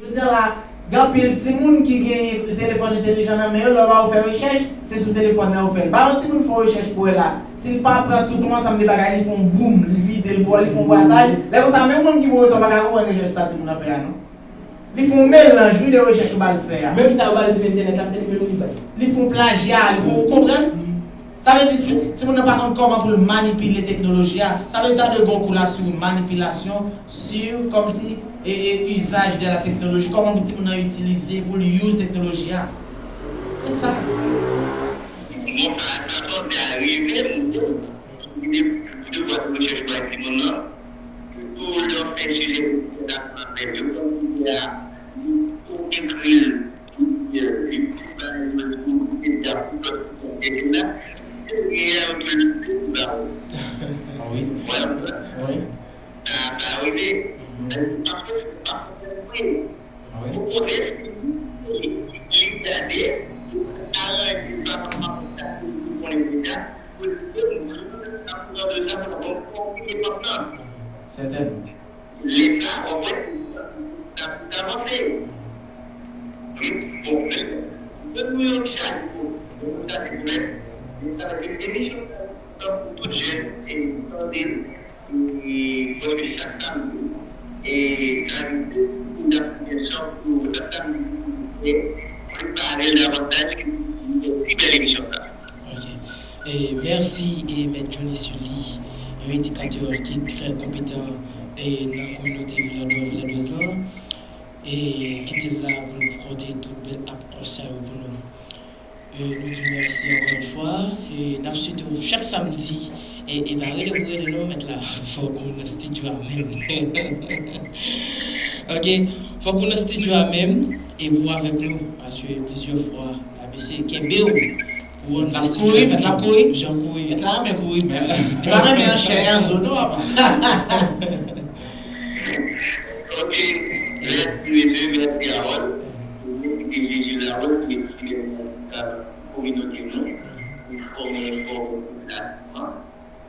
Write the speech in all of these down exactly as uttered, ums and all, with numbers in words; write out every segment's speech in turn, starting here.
Jodi a la, gen anpil timoun ki gen telefòn entelijan nan men yo, lè yo ba yo fè rechèch, se sou telefòn nan yo fè l. Ba yon timoun fè yon rechèch pou wè la. Si l pa pran tout yon ansanm de bagay, li fè yon boum, li vide l bò, li fè yon brasaj. Lè konsa, menm ou menm ki pwofesè, ou pa ka konprann rechèch sa timoun nan fè a, non. Li fè yon melanj, wi, de rechèch ou ba l fè a. Menm sa yo ba l sou entènèt la, se li menm li bay. Li fè yon plajya, li fè yon, ou konprann? Sa vle di, si timoun nan pa konn kòman pou l manipile teknoloji a, sa vle di, ta dwe gen yon kou la sou manipilasyon, sou, kòmsi, e, e, usage de la technologie, kòman pou timoun nan itilize, pou l use teknoloji a. Se sa. Bon, sa, sa sanse rive nou, pou devwa de rechèch bay timoun nan, sitou lè w fè sijè de disètasyon avè l, yo konn sijè a, yo ekri l, Ah oui. Oui. Paske se pa konprann vre. Ah oui. Ou konnen si li gade, li aranje pa rapò sa ke li konnen deja, pou li konn ap pran de sa pou l ap fòme pèp lan. Sètènman. Leta, w ap wè, l ap avanse. Wi, bon, men, mwen, nou yon chaj pou nou chaj pou lè, men sa vle di emisyon sa, pou tout jèn, e tande l, e prèske chak samdi, e gade tout moun ap gen chans pou chak samdi, pou prepare l davantaj, ki yon pi bèl emisyon sa. Ok. E mèsi e Mèt Johnny Sully, yon edikatè ki trè konpetan e nan kominote Villador, Villadwèz lan, e ki te la pou l pote tout bèl apwòch sa yo pou nou. E nou di w mèsi ankò yon fwa, e n ap swete w chak samdi, e, e pa rele pou rele non, mèt la, fòk ou nan estidyo a menm. Ok, fòk ou nan estidyo a menm, e pou w avèk nou, paske plizyè fwa, n ap eseye kenbe w. Mèt la ap kouri, mèt la ap kouri. Jan kouri. Mèt la renmen kouri menm. Li pa renmen an chè e an zo non, papa. Ok, mèsi mesye, mèsi Harold. Mèsi Jiji Harold ki eksplike nou sa kominote nou. Li fòme enfòme popilasyon an.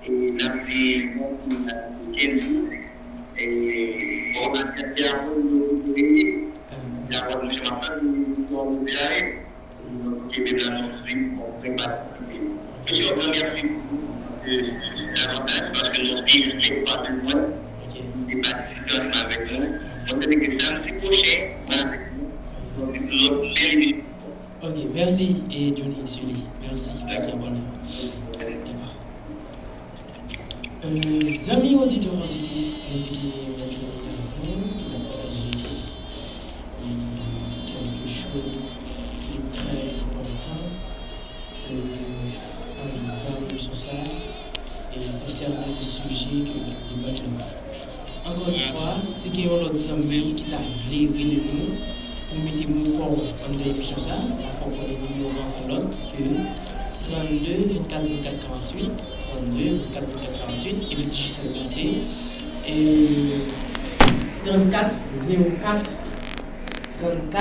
E n ap di mèsi a Kenji. E bon, n ap chèche Harold nou retire. Harold, monchè, m ap tann nou yon lòt jay. Donk, Kebek la, nou swiv, nou prepare. Mesye, yon gran mèsi pou nou, paske se yon avantaj, paske nou swiv se pa de mwen, nou te patisipe ansanm avèk nou. Mwen, se te samdi pwochen, mwen avèk nou, donk, lòt bèl emisyon. Ok, mèsi, e Johnny Sully. Mèsi, mèsi ankò yon fwa. Dakò. Zanmi oditè oditris, nou te gen yon jèn avèk nou ki t ap pataje kèlke choz ki trè enpòtan andidan emisyon sa a, e konsènan le sijè ke n ap debat la. Ankò yon fwa, si gen yon lòt zanmi ki ta vle rele nou, pou mete mo pa w anndan emisyon sa, n ap fè w konnen nimewo a yon lòt ke trannde vennkat vennkat karanntuit, trannde vennkat vennkat karanntuit, epi Digicel pase, e trannkat zewo kat trannkat